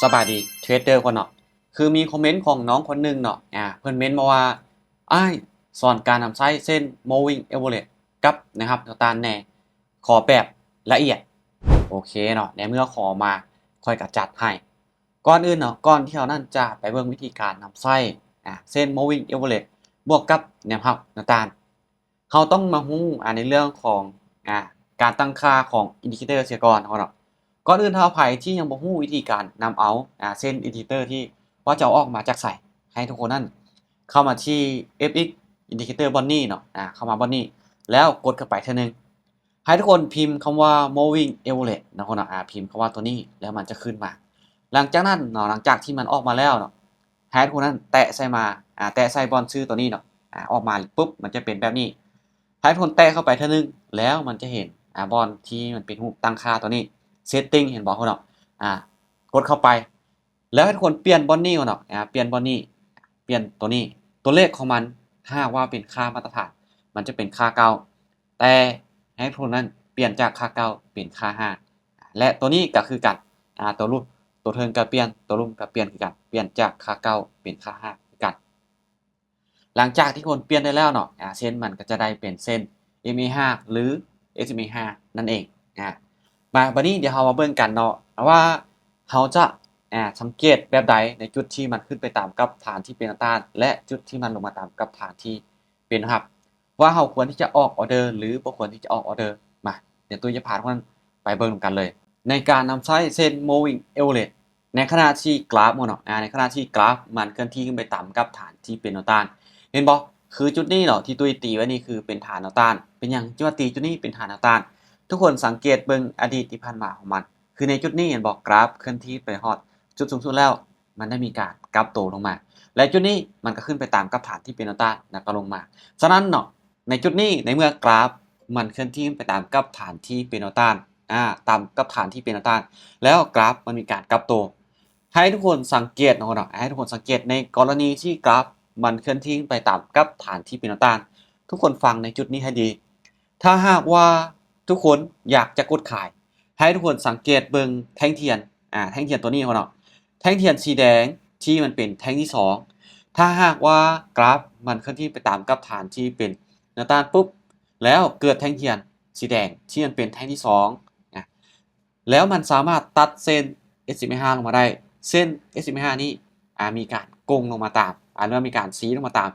ສະບາຍດີເທຣດເດີຄົນເນາະ ຄືມີຄອມເມັນຂອງນ້ອງຄົນໜຶ່ງເນາະ ອາ ເພິ່ນເມັນມາວ່າ ອ້າຍ ສອນການນຳໃຊ້ເສັ້ນ moving average ກັບແນວຮັບແນວຕ້ານແດ່ ຂໍແບບລະອຽດ. ໂອເຄເນາະ ໃນເມື່ອຂໍມາ ຂ້ອຍກໍຈັດໃຫ້. ກ່ອນອື່ນເນາະ ກ່ອນທີ່ເຮົານັ້ນຈະໄປເບິ່ງວິທີການນຳໃຊ້ ອາ ເສັ້ນ moving average ບວກກັບແນວຮັບແນວຕ້ານ ເຮົາຕ້ອງມາຮູ້ ອາ ໃນເລື່ອງຂອງ ອາ ການຕັ້ງຄ່າຂອງ indicator ເສຍກ່ອນເນາະ. ກ່ອນອື່ນເທົ່າໃຜທີ່ຍັງບໍ່ຮູ້ວິທີການນຳເອົາ ອາ ເສັ້ນ indicator ທີ່ວ່າຈະເອົາອອກມາຈາກໃສ ໃຫ້ທຸກຄົນນັ້ນເຂົ້າມາທີ່ FX indicator ບ່ອນນີ້ເນາະ ອາ ເຂົ້າມາບ່ອນນີ້ ແລ້ວກົດເຂົ້າໄປເທື່ອໜຶ່ງ. ໃຫ້ທຸກຄົນພິມຄຳວ່າ moving average ເນາະ ອາ ພິມຄຳວ່າຕົວນີ້ ແລ້ວມັນຈະຂຶ້ນມາ. ຫຼັງຈາກນັ້ນເນາະ ຫຼັງຈາກທີ່ມັນອອກມາແລ້ວເນາະ ໃຫ້ທຸກຄົນນັ້ນແຕະໃສ່ມາ ອາ ແຕະໃສ່ບ່ອນຊື່ຕົວນີ້ເນາະ ອາ ອອກມາປຸບ ມັນຈະເປັນແບບນີ້. ໃຫ້ທຸກຄົນແຕະເຂົ້າໄປເທື່ອໜຶ່ງ ແລ້ວມັນຈະເຫັນ ອາ ບ່ອນທີ່ມັນເປັນຮູບຕັ້ງຄ່າຕົວນີ້ setting ເຫັນບໍ່ເນາະ ອາ ກົດເຂົ້າໄປ ແລ້ວໃຫ້ທຸກຄົນປ່ຽນບ່ອນນີ້ເນາະ ອາ ປ່ຽນບ່ອນນີ້ ປ່ຽນຕົວນີ້ ຕົວເລກຂອງມັນ ຖ້າຫາກວ່າເປັນຄ່າມາດຕະຖານ ມັນຈະເປັນຄ່າເກົ່າ ແຕ່ໃຫ້ທຸກຄົນນັ້ນປ່ຽນຈາກຄ່າເກົ່າເປັນຄ່າຫ້າ ແລະ ຕົວນີ້ກໍຄືກັນ ອາ ຕົວລຸ່ມ ຕົວເທິງກໍປ່ຽນ ຕົວລຸ່ມກໍປ່ຽນຄືກັນ ປ່ຽນຈາກຄ່າເກົ່າເປັນຄ່າຫ້າຄືກັນ. ຫຼັງຈາກທີ່ຄົນປ່ຽນໄດ້ແລ້ວເນາະ ອາ ເສັ້ນມັນກໍຈະໄດ້ເປັນເສັ້ນ ເອັມເອຫ້າ ຫຼື ເອັສເອັມເອຫ້າ ນັ້ນເອງ. ອາ ມາ ບາດນີ້ດຽວເຮົາມາເບິ່ງກັນເນາະວ່າເຮົາຈະ ອາ ສັງເກດແບບໃດໃນຈຸດທີ່ມັນຂຶ້ນໄປຕາມກັບຖານທີ່ເປັນແນວຕ້ານ ແລະ ຈຸດທີ່ມັນລົງມາຕາມກັບຖານທີ່ເປັນແນວຮັບ ວ່າເຮົາຄວນທີ່ຈະອອກອອເດີ ຫຼື ບໍ່ຄວນທີ່ຈະອອກອອເດີ. ມາ ດຽວຕຸ້ຍຈະພາທຸກຄົນໄປເບິ່ງນຳກັນເລີຍ ໃນການນຳໃຊ້ເສັ້ນ moving average ໃນຂະນະທີ່ກຣາຟເນາະ ອາ ໃນຂະນະທີ່ກຣາຟມັນເຄື່ອນທີ່ຂຶ້ນໄປຕາມກັບຖານທີ່ເປັນແນວຕ້ານ ເຫັນບໍ່? ຄືຈຸດນີ້ເນາະ ທີ່ຕຸ້ຍຕີໄວ້ນີ້ຄືເປັນຖານແນວຕ້ານ. ເປັນຫຍັງຈຶ່ງວ່າຕີຈຸດນີ້ເປັນຖານແນວຕ້ານ? ທຸກຄົນສັງເກດເບິ່ງອະດີດທີ່ຜ່ານມາຂອງມັນ ຄືໃນຈຸດນີ້ເຫັນບໍ່? ກຣາຟເຄື່ອນທີ່ໄປຮອດຈຸດສູງສຸດແລ້ວ ມັນໄດ້ມີການກັບໂຕລົງມາ ແລະ ຈຸດນີ້ມັນກໍຂຶ້ນໄປຕາມກັບຖານທີ່ເປັນແນວຕ້ານ ແລ້ວກໍລົງມາ. ສະນັ້ນເນາະ ໃນຈຸດນີ້ ໃນເມື່ອກຣາຟມັນເຄື່ອນທີ່ໄປຕາມກັບຖານທີ່ເປັນແນວຕ້ານ ອາ ຕາມກັບຖານທີ່ເປັນແນວຕ້ານ ແລ້ວກຣາຟມັນມີການກັບໂຕ ໃຫ້ທຸກຄົນສັງເກດເນາະ ໃຫ້ທຸກຄົນສັງເກດໃນກໍລະນີທີ່ກຣາຟມັນເຄື່ອນທີ່ໄປຕາມກັບຖານທີ່ເປັນແນວຕ້ານ ທຸກຄົນຟັງໃນຈຸດນີ້ໃຫ້ດີ. ຖ້າຫາກວ່າທຸກຄົນຢາກຈະກົດຂາຍ ໃຫ້ທຸກຄົນສັງເກດເບິ່ງແທ່ງທຽນ ອາ ແທ່ງທຽນຕົວນີ້ເນາະ ແທ່ງທຽນສີແດງທີ່ມັນເປັນແທ່ງທີສອງ ຖ້າຫາກວ່າກຣາຟມັນເຄື່ອນທີ່ໄປຕາມກັບຖານທີ່ເປັນແນວຕ້ານປຸບ ແລ້ວເກີດແທ່ງທຽນສີແດງທີ່ມັນເປັນແທ່ງທີສອງ ອາ ແລ້ວມັນສາມາດຕັດເສັ້ນ ເອັສເອັມເອຫ້າ ລົງມາໄດ້ ເສັ້ນ ເອັສເອັມເອຫ້າ ນີ້ ອາ ມີການໂກ່ງລົງມາຕາມ ອາ ຫຼືວ່າມີການຊີ້ລົງມາຕາມ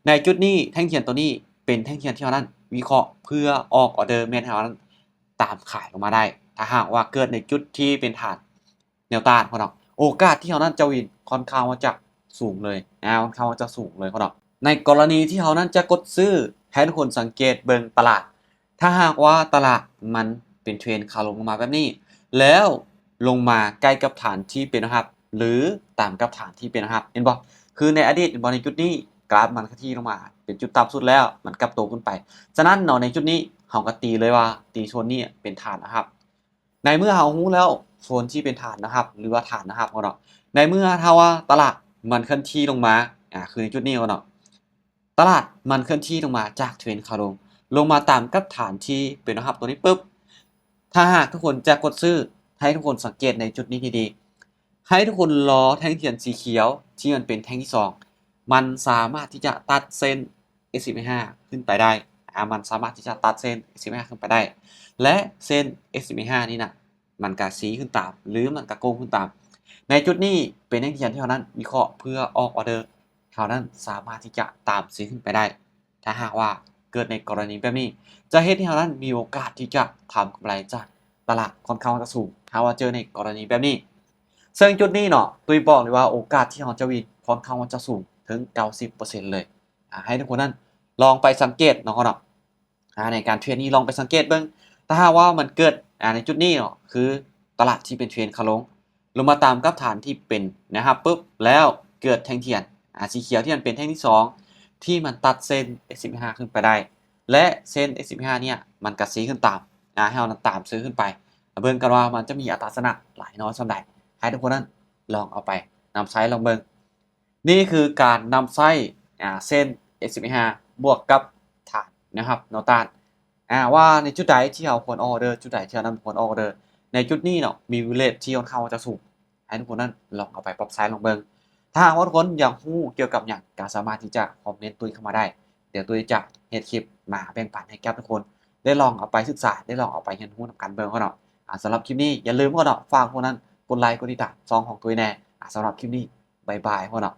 ໃນຈຸດນີ້ແທ່ງທຽນຕົວນີ້ເປັນແທ່ງທຽນທີ່ເຮົານັ້ນວິເຄາະເພື່ອອອກອອເດີ ແມ່ນໃຫ້ເຮົານັ້ນຕາມຂາຍລົງມາໄດ້ ຖ້າຫາກວ່າເກີດໃນຈຸດທີ່ເປັນຖານແນວຕ້ານເນາະ ໂອກາດທີ່ເຮົານັ້ນຈະວິນຄ່ອນຂ້າງວ່າຈະສູງເລີຍ ອາ ຄ່ອນຂ້າງວ່າຈະສູງເລີຍເນາະ. ໃນກໍລະນີທີ່ເຮົານັ້ນຈະກົດຊື້ ໃຫ້ທຸກຄົນສັງເກດເບິ່ງຕະຫຼາດ ຖ້າຫາກວ່າຕະຫຼາດມັນເປັນເທຣນຂາລົງລົງມາແບບນີ້ ແລ້ວລົງມາໃກ້ກັບຖານທີ່ເປັນແນວຮັບ ຫຼື ຕາມກັບຖານທີ່ເປັນແນວຮັບ ເຫັນບໍ່? ຄືໃນອະດີດ ເຫັນບໍ່? ໃນຈຸດນີ້ກຣາຟມັນເຄື່ອນທີ່ລົງມາເປັນຈຸດຕ່ຳສຸດແລ້ວ ມັນກັບໂຕຂຶ້ນໄປ. ສະນັ້ນເນາະ ໃນຈຸດນີ້ເຮົາກໍຕີເລີຍວ່າ ຕີໂຊນນີ້ເປັນຖານແນວຮັບ. ໃນເມື່ອເຮົາຮູ້ແລ້ວໂຊນທີ່ເປັນຖານແນວຮັບ ຫຼືວ່າຖານແນວຮັບເນາະ ໃນເມື່ອຖ້າວ່າຕະຫຼາດມັນເຄື່ອນທີ່ລົງມາ ອາ ຄືໃນຈຸດນີ້ເນາະ ຕະຫຼາດມັນເຄື່ອນທີ່ລົງມາຈາກເທຣນຂາລົງ ລົງມາຕາມກັບຖານທີ່ເປັນແນວຮັບຕົວນີ້ປຶບ ຖ້າຫາກທຸກຄົນຈະກົດຊື້ ໃຫ້ທຸກຄົນສັງເກດໃນຈຸດນີ້ດີໆ ໃຫ້ທຸກຄົນລໍແທ່ງທຽນສີຂຽວທີ່ມັນເປັນແທ່ງທີສອງ ມັນສາມາດທີ່ຈະຕັດເສັ້ນ ເອັສເອັມເອຫ້າ ຂຶ້ນໄປໄດ້ ອາ ມັນສາມາດທີ່ຈະຕັດເສັ້ນ ເອັສເອັມເອຫ້າ ຂຶ້ນໄປໄດ້ ແລະ ເສັ້ນ ເອັສເອັມເອຫ້າ ນີ້ນະ ມັນກະຊີ້ຂຶ້ນຕາມ ຫຼື ມັນກະໂກ່ງຂຶ້ນຕາມ. ໃນຈຸດນີ້ເປັນແທ່ງທຽນທີ່ເຮົານັ້ນວິເຄາະເພື່ອອອກອອເດີ ເຮົານັ້ນສາມາດທີ່ຈະຕາມຊື້ຂຶ້ນໄປໄດ້. ຖ້າຫາກວ່າເກີດໃນກໍລະນີແບບນີ້ ຈະເຮັດໃຫ້ເຮົານັ້ນມີໂອກາດທີ່ຈະທຳກຳໄລຈາກຕະຫຼາດຄ່ອນຂ້າງວ່າຈະສູງ ຖ້າວ່າເຈີໃນກໍລະນີແບບນີ້. ເຊິ່ງຈຸດນີ້ເນາະ ຕຸ້ຍບອກເລີຍວ່າໂອກາດທີ່ເຮົາຈະວິນຄ່ອນຂ້າງວ່າຈະສູງເຖິງເກົ້າສິບເປີເຊັນເລີຍ. ອາ ໃຫ້ທຸກຄົນນັ້ນລອງໄປສັງເກດເນາະ ເນາະ ອາ ໃນການເທຣດນີ້ລອງໄປສັງເກດເບິ່ງ ຖ້າຫາກວ່າມັນເກີດ ອາ ໃນຈຸດນີ້ເນາະ ຄືຕະຫຼາດທີ່ເປັນເທຣນຂາລົງ ລົງມາຕາມກັບຖານທີ່ເປັນແນວຮັບປຶບ ແລ້ວເກີດແທ່ງທຽນ ອາ ສີຂຽວທີ່ມັນເປັນແທ່ງທີສອງ ທີ່ມັນຕັດເສັ້ນ ເອັສເອັມເອຫ້າ ຂຶ້ນໄປໄດ້ ແລະ ເສັ້ນ ເອັສເອັມເອຫ້າ ເນຍ ມັນກະຊີ້ຂຶ້ນຕາມ ອາ ໃຫ້ເຮົານັ້ນຕາມຊື້ຂຶ້ນໄປ ເບິ່ງກັນວ່າມັນຈະມີອັດຕາຊະນະຫຼາຍນ້ອຍສ່ຳໃດ ໃຫ້ທຸກຄົນນັ້ນລອງເອົາໄປນຳໃຊ້ລອງເບິ່ງ. ນີ້ຄືການນຳໃຊ້ ອາ ເສັ້ນ ເອັສເອັມເອຫ້າ ບວກກັບຖານແນວຮັບແນວຕ້ານ ອາ ວ່າໃນຈຸດໃດທີ່ເຮົາຄວນອອກອອເດີ ຈຸດໃດທີ່ເຮົານຳຄວນອອກອອເດີ. ໃນຈຸດນີ້ເນາະ ມີເລເວດທີ່ຂ້ອນຂ້າງວ່າຈະສູງ ໃຫ້ ຫ້ທຸກຄົນນັ້ນລອງເອົາໄປປັບໃຊ້ລອງເບິ່ງ. ຖ້າຫາກວ່າທຸກຄົນຢາກຮູ້ກ່ຽວກັບຫຍັງ ກໍສາມາດທີ່ຈະຄອມເມັນຕຸ້ຍເຂົ້າມາໄດ້. ດຽວຕຸ້ຍຈະເຮັດຄລິບມາແບ່ງປັນໃຫ້ກັບທຸກຄົນໄດ້ລອງເອົາໄປສຶກສາ ໄດ້ລອງເອົາໄປຮຽນຮູ້ນຳກັນເບິ່ງເນາະ. ອາ ສຳລັບຄລິບນີ້ຢ່າລືມເນາະ ຝາກທຸກຄົນນັ້ນກົດໄລກົດຕິດຕາມຊ່ອງຂອງຕຸ້ຍແດ່. ອາ ສຳລັບຄລິບນີ້ ບາຍບາຍເນາະ.